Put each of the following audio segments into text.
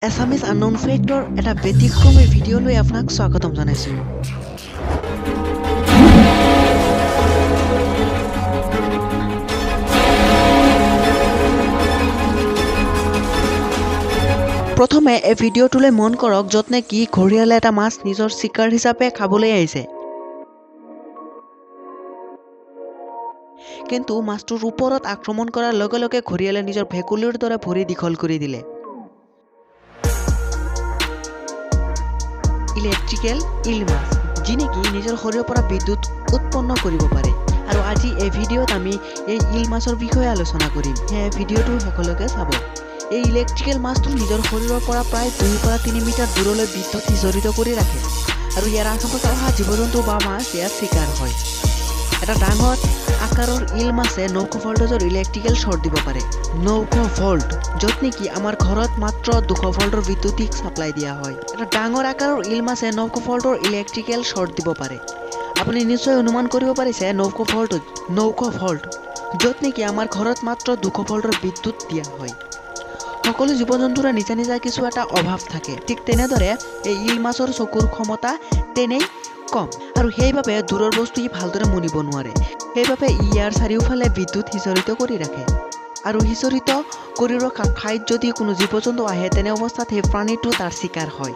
Assamese unknown factor এটা ব্যতিক্ৰমী video' লৈ আপোনাক স্বাগতম জনাইছোঁ। প্ৰথমে এই ভিডিঅ'টোলৈ মন কৰক, য'ত নেকি ঘৰিয়ালে এটা মাছ নিজৰ চিকাৰ হিচাপে খাবলৈ আহিছে। কিন্তু মাছটোৰ ওপৰত আক্ৰমণ কৰাৰ লগে লগে ঘৰিয়ালে নিজৰ ভেকুলীৰ দৰে ভৰি দীঘল কৰি দিলে। ইলেক্ট্ৰিকেল ইল মাছ, যি নেকি নিজৰ শৰীৰৰ পৰা বিদ্যুৎ উৎপন্ন কৰিব পাৰে। আৰু আজি এই ভিডিঅ'ত আমি এই ইল মাছৰ বিষয়ে আলোচনা কৰিম। সেয়ে ভিডিঅ'টো শেষলৈকে চাব। এই ইলেক্ট্ৰিকেল মাছটো নিজৰ শৰীৰৰ পৰা প্ৰায় 2ৰ পৰা 3 মিটাৰ দূৰলৈ বিদ্যুৎ সিঁচৰিত কৰি ৰাখে আৰু ইয়াৰ আশে পাশে অহা জীৱ জন্তু বা মাছ ইয়াৰ চিকাৰ হয়। এটা ডাঙৰ আকাৰৰ ইল মাছে 900 ভল্টেজৰ ইলেক্ট্ৰিকেল শ্বৰ্ট দিব পাৰে। 900 ভল্ট, য'ত নেকি আমাৰ ঘৰত মাত্ৰ 200 ভল্টৰ বিদ্যুতিক ছাপ্লাই দিয়া হয়। এটা ডাঙৰ আকাৰৰ ইল মাছে 900 ভল্টৰ ইলেক্ট্ৰিকেল শ্বৰ্ট দিব পাৰে। আপুনি নিশ্চয় অনুমান কৰিব পাৰিছে, 900 ভল্ট, 900 ভল্ট, য'ত নেকি আমাৰ ঘৰত মাত্ৰ 200 ভল্টৰ বিদ্যুৎ দিয়া হয়। সকলো জীৱ জন্তুৰে নিজা নিজা কিছু এটা অভাৱ থাকে। ঠিক তেনেদৰে এই ইল মাছৰ চকুৰ ক্ষমতা তেনেই কম আৰু সেইবাবে দূৰৰ বস্তু ই ভালদৰে মনিব নোৱাৰে। সেইবাবে ই ইয়াৰ চাৰিওফালে বিদ্যুৎ সিঁচৰিত কৰি ৰাখে আৰু সিঁচৰিত কৰি ৰখা ঠাইত যদি কোনো জীৱ জন্তু আহে, তেনে অৱস্থাত সেই প্ৰাণীটো তাৰ চিকাৰ হয়।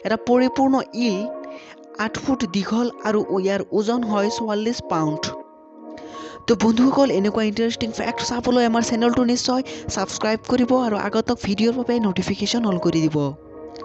এটা পৰিপূৰ্ণ ইল 8 ফুট দীঘল আৰু ইয়াৰ ওজন হয় 44 পাউণ্ড। তো বন্ধুসকল, এনেকুৱা ইণ্টাৰেষ্টিং ফেক্ট চাবলৈ আমাৰ চেনেলটো নিশ্চয় ছাবস্ক্ৰাইব কৰিব আৰু আগন্তুক ভিডিঅ'ৰ বাবে ন'টিফিকেশ্যন অল কৰি দিব।